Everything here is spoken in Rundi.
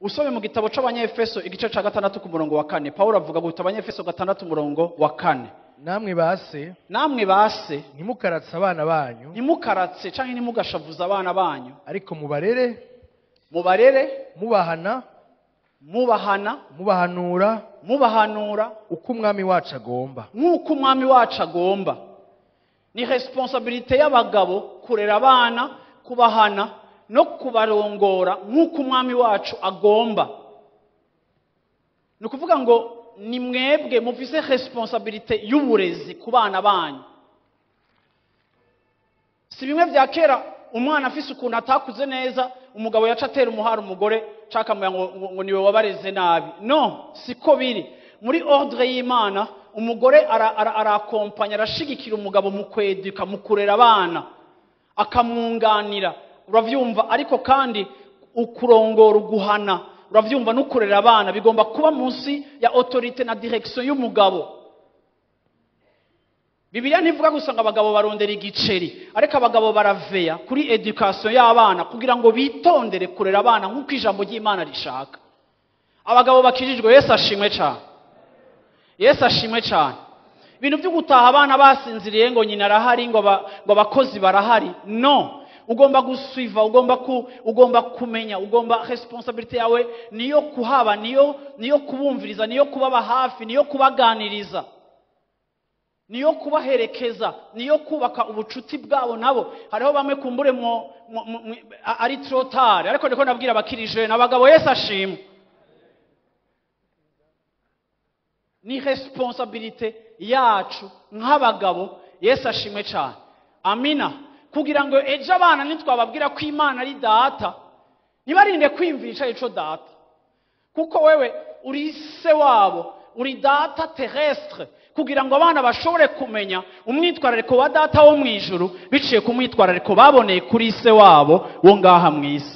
Usome mu gitabo c'Abanyefeso igice ca 6 ku murongo wa 4, Paulo avuga guta Abanyefeso 6 umurongo wa 4. Namwe base, namwe base, ntimukaratse abana banyu, ntimukaratse canke ntimugashavuze abana banyu, ariko mubarere, mubarere, mubahana, mubahana, mubahanura, mubahanura uko umwami wacu agomba, nk'uko umwami wacu agomba. Ni responsabilité y'abagabo kurera abana, kubahana no kubarongora nk'uko umwami wacu agomba. Ni ukuvuga ngo ni mwebwe mufise responsabilité y'uburezi ku bana banyu. Si bimwe vya kera umwana afise ukuntu atakuze neza, umugabo yaca atera umuhara umugore cakamubwira ngo niwe wabareze nabi. No, siko biri. Muri ordre y'Imana umugore arakompanya, arashigikira umugabo mu kweduka, mu kurera abana, akamwunganira, uravyumva. Ariko kandi ukurongora, uguhana, uravyumva, no kurera abana bigomba kuba munsi ya autorité na direction y'umugabo. Bibiliya ntivuga gusa ngo abagabo barondera igiceri, ariko abagabo baraveya kuri education y'abana kugira ngo bitondere kurera abana nk'uko ijambo ry'Imana rishaka. Abagabo bakijijwe, Yesu ashimwe cyane, Yesu ashimwe cyane. Ibintu byo gutaha abana basinziriye ngo nyina arahari, ngo abakozi barahari, no. Ugomba gusuiva, ugomba kumenya, ugomba responsabilité yawe niyo kuhaba, niyo kubumviriza, niyo kubaba hafi, niyo kubaganiriza, niyo kubaherekeza, niyo kubaka ubucuti bwabo nabo. Hariho bamwe kumbure ari trop tard, ariko ndiko nabwira abakirije n'abagabo, Yesu ashimwe. Ni responsabilité yacu nk'abagabo, Yesu ashimwe cyane. Amina. Kugira ngo ejo abana nitwababwira ko Imana ari data, ntibarinde kwiyumvisha ico data, kuko wewe uri se wabo, uri data terrestre, kugira ngo abana bashobore kumenya umwitwarariko wa data wo mu ijuru biciye ku mwitwarariko baboneye kuri se wabo wo ngaha mu isi.